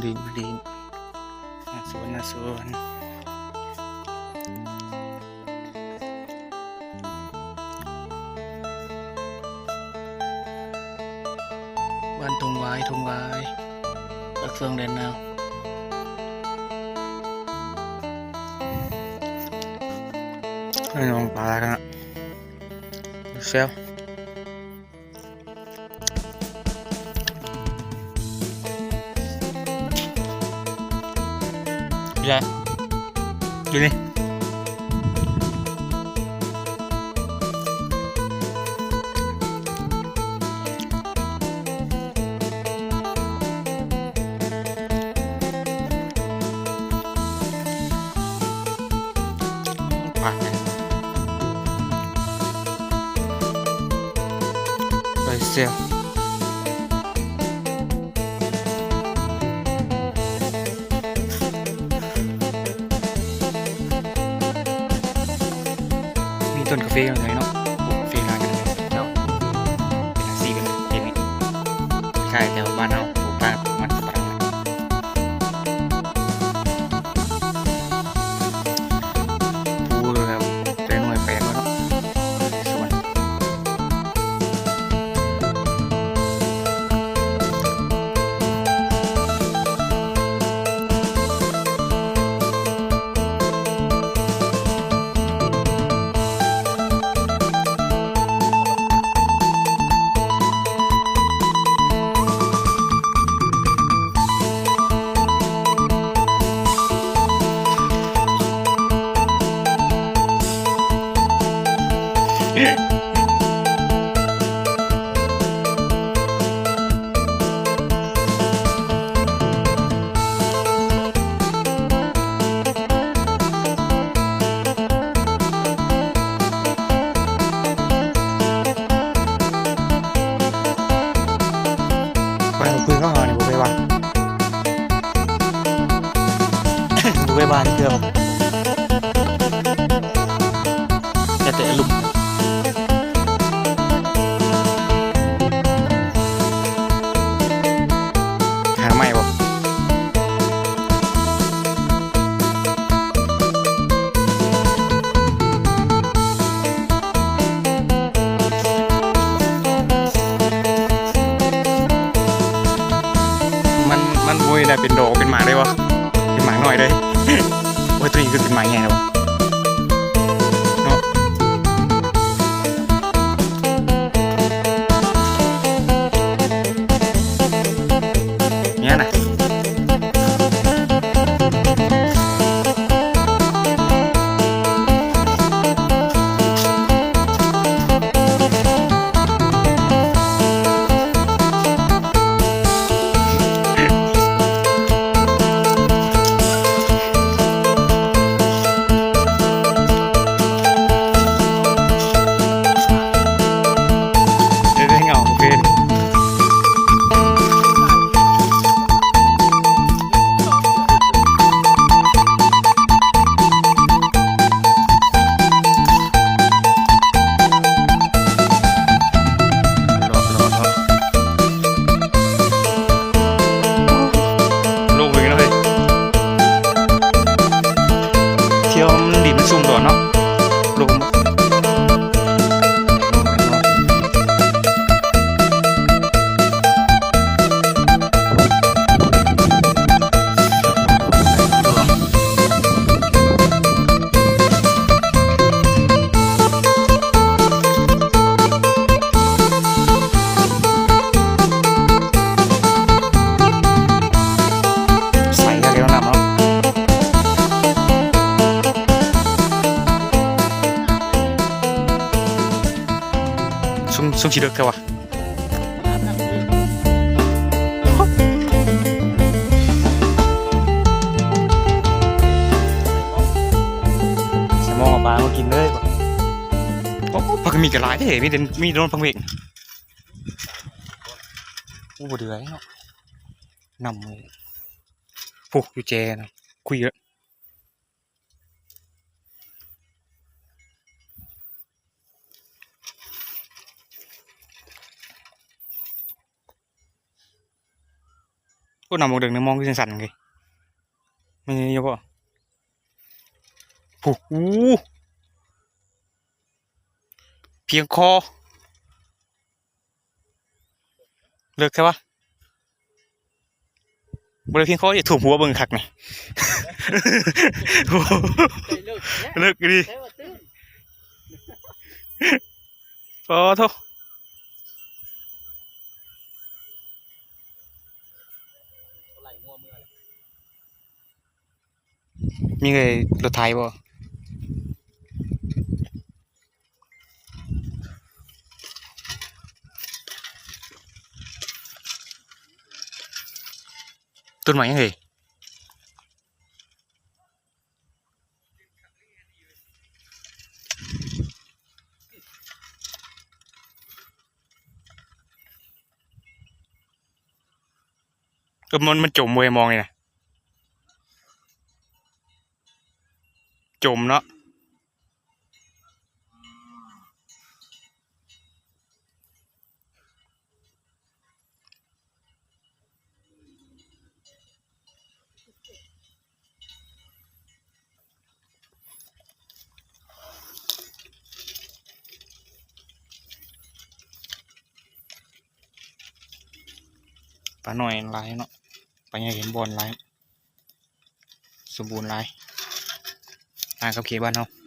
ດິນ ດິນ ໜ້າສວນ ໜ້າສວນ ບ້ານທົ່ງຫວາຍ ທົ່ງຫວາຍ ປາກຊ່ອງແດນນາວ ນ້ອງປານະ ແຊວ. ນີ້ແຫຼະ ຢູ່ນີ້ ປາກ ໄປເຊວ ມີຕົ້ນກາເຟຢູ່ໃນເນາະ ປູກກາເຟຫຼາຍເນາະ ເປັນອາຊີບເປັນ ເປັນ ຄ້າຍແຖວບ້ານເຮົາ ປູກປາ ປູກມັນສຳປະຫຼັງ. ປູແລ້ວ ແຕ່ໜ່ວຍແປກແລ້ວເນາະ ສວນ. ໄປເອົາປືນເຂົ້າຫານີ້ ບໍ່ເຄີຍວ່າ ບໍ່ເຄີຍວ່າເທື່ອ ແຕ່ ແຕ່ລຸກ ຫາໃໝ່ບໍ່? ມັນ ມັນບໍ່ໄດ້ເປັນດອກເປັນໝາກເດ້ບໍ່? ເປັນໝາກນ້ອຍເດ້. ໂອ້ຍ ໂຕນີ້ຄືເປັນໝາກໃຫຍ່ແລ້ວເນາະ. ນີ້ນະ ເຮັດໃຫ້ເຫງົາເພງ. ໂລ່ງເລີຍເນາະເຮີ້ຍ ທ່ຽວມັນ ດິນມັນຊຸ່ມໂດນເນາະ ລົມ. ໃສຄັກເດເນາະ ນ້ຳເນາະ ຊຸ່ມ ຊຸ່ມຊິເລິກແທ້ວະ. ສະໝອງເອົາປາມາກິນເລີຍ. ໂອ້ ຜັກກະມີກະຫຼາຍເດ້ ມີແຕ່ ມີແຕ່ໜອນຜັກເໝກ. ໂອ້ ບໍ່ເດືອຍເນາະ ນຳເລີຍ. ໂອ້ ຢູ່ແຈນະ ຄຸຍເລີຍ. ພຸ້ນນະ ໝ່ອງເດິກນີ້ມອງຄືສັ້ນໆ ແມ່ນຢູ່ບໍ່? ພຸ້ນ ອູ້ ພຽງຄໍ ເລິກແທ້ວະ. ບໍ່ໄດ້ພຽງພໍ ຢາກທຸບຫົວເບິ່ງຄັກນີ້. ເລິກອີ່ຫຼີ. ໂອ້ໂທ ມີເລີຍ ລົດໄຖບໍ່? ຕົ້ນໄມ້ຫຍັງເອີຍ? ເອີ ມັນ ມັນຈົມເວີຍ ມອງນີ້ນະ ຈົມເນາະ. ປານ້ອຍຫຼາຍເນາະ ປາໃຫຍ່ເຫັນບ່ອນຫຼາຍ ສົມບູນຫຼາຍ ຕ່າງກັບເຂດບ້ານເຮົາ.